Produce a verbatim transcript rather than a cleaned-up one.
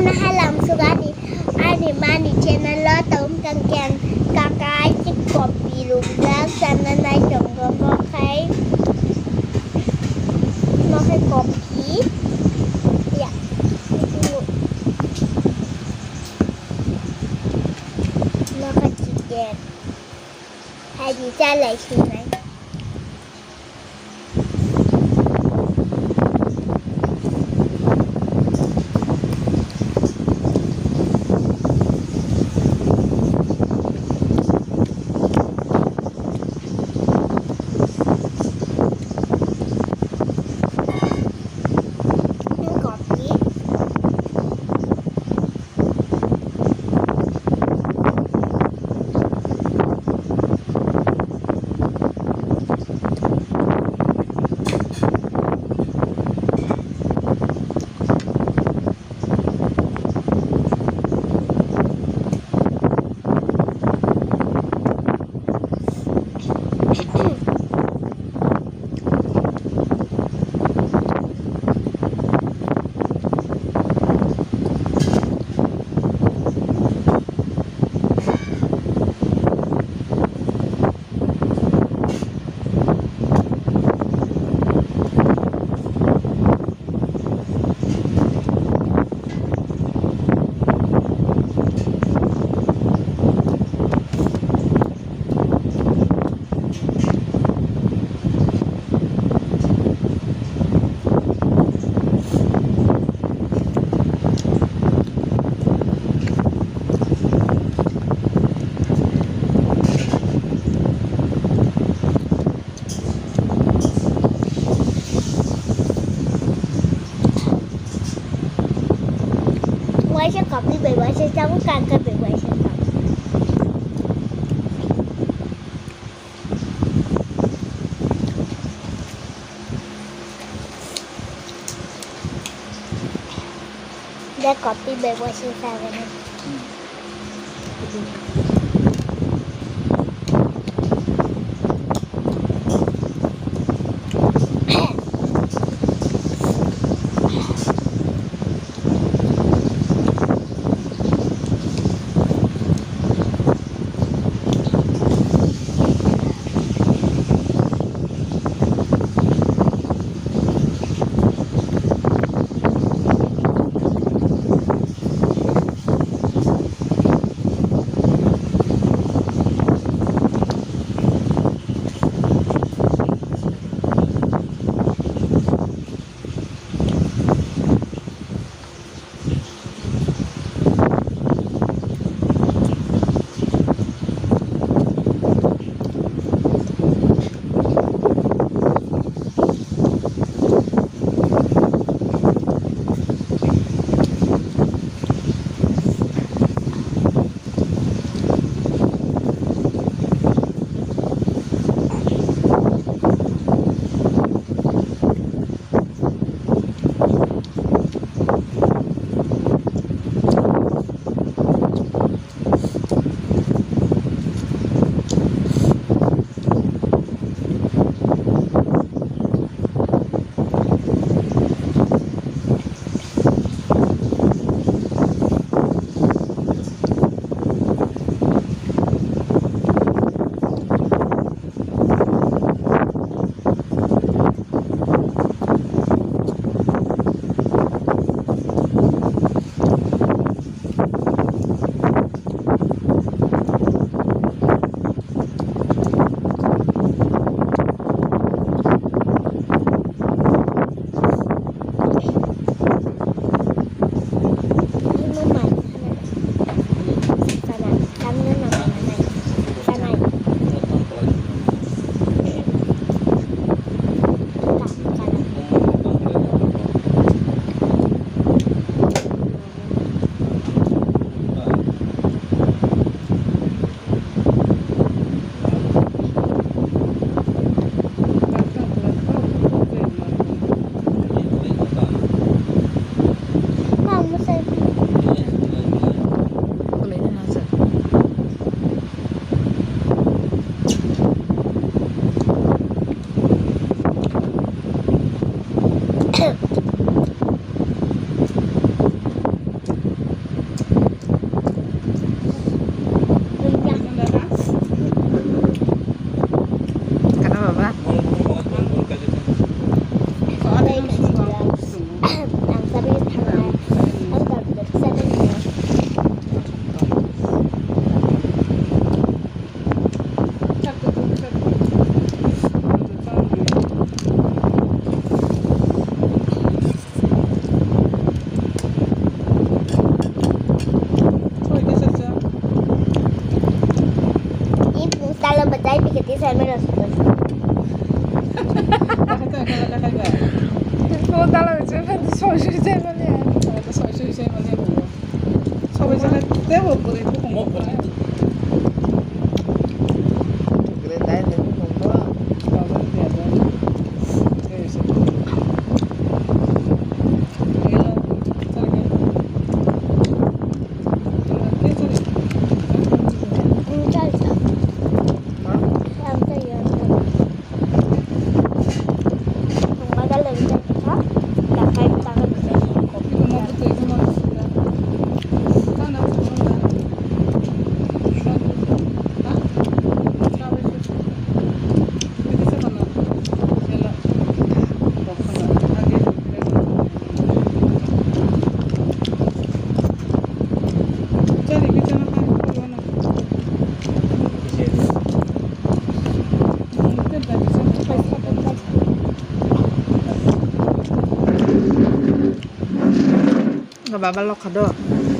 Halam sugani ani mani channel lo tong kang ken kakai chik kopi rung jak sana nai tong go bo khai mo khai kopi ya mo khai chicken hai di cha lai si nai. Waisa kapli bai waisa tabuk kangkar bai waisa tabuk. De kopi bebo sisa gani. Camera sugwi. Bo dalai se phan soi soi jai mani. Soi soi jai mani. Soi jai mani. Tebo bwrwi bukhuk mo bwrwi. Baba lokha do.